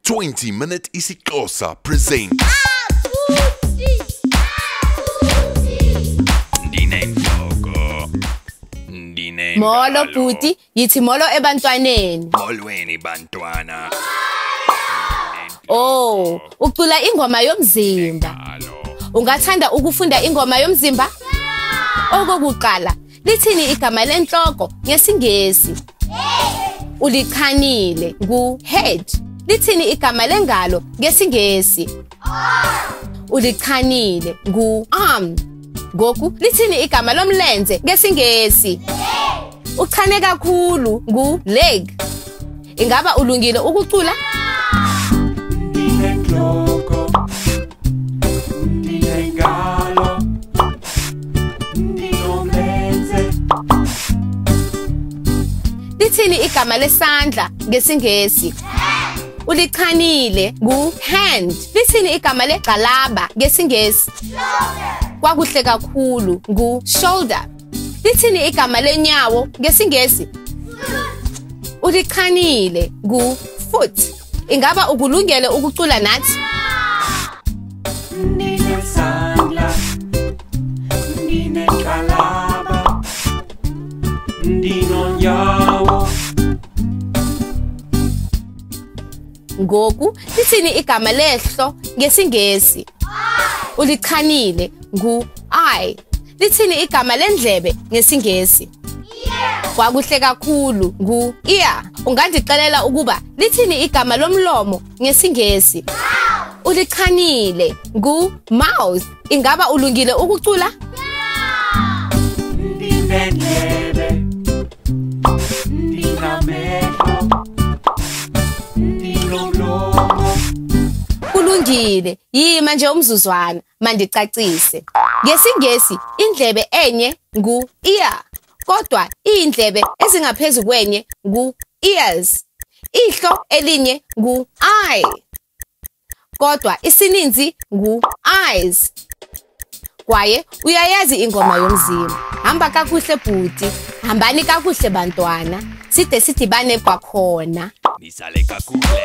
20 Minute isiXhosa presents Ndinentloko. Molo Ndinengalo. bhuti, yithi molo ebantwaneni. Molweni bantwana. Oh, ucula ingoma yomzimba. Ngalo. Ungathanda ukufunda ingoma yomzimba? Okokuqala, lithini igama lenhloko ngesiNgesi? Ulichanile ngu-head. Lithini igama lengalo ngesiNgesi? Ulichanile ngu-arm. Ngoku lithini igama lomlenze ngesiNgesi? Uchane kakhulu ngu-leg. Ingaba ulungile ukucula? Ndinentloko, ndinengalo, ndinomlenze. Lithini igama lesandla ngesiNgesi? Ulichanile ngu-hand. Lithini igama legxalaba ngesiNgesi? Kwakuhle kakhulu ngu-shoulder. Lithini igama lenyawo ngesiNgesi? Ulichanile ngu-foot. Ingaba ukulungele ukucula nathi? Ndinesandla, ndinegxalaba, ndinonyawo. Ngoku lithini igama lehlo ngesiNgesi? Ulichanile ngu-eye. Lithini igama lendlebe ngesiNgesi? Kwakuhle kakhulu ngu-ear. Ungandixelela ukuba lithini igama lomlomo ngesiNgesi? Ulichanile ngu-mouth. Ingaba ulungile ukucula? Ndinendlebe, ndinamehlo, ndinomlomo. Kulungile, yima nje umzuzwana, mandicacise. NgesiNgesi indlebe enye ngu-ear, kodwa iy'ndlebe ezingaphezu kwenye ngu-ears. Ihlo elinye ngu-eye, kodwa isininzi ngu-eyes. Kwaye uyayazi ingoma yomzimba. Hamba kakuhle bhuti, hambani kakuhle bantwana, side sidibane kwakhona. Nisale kakuhle.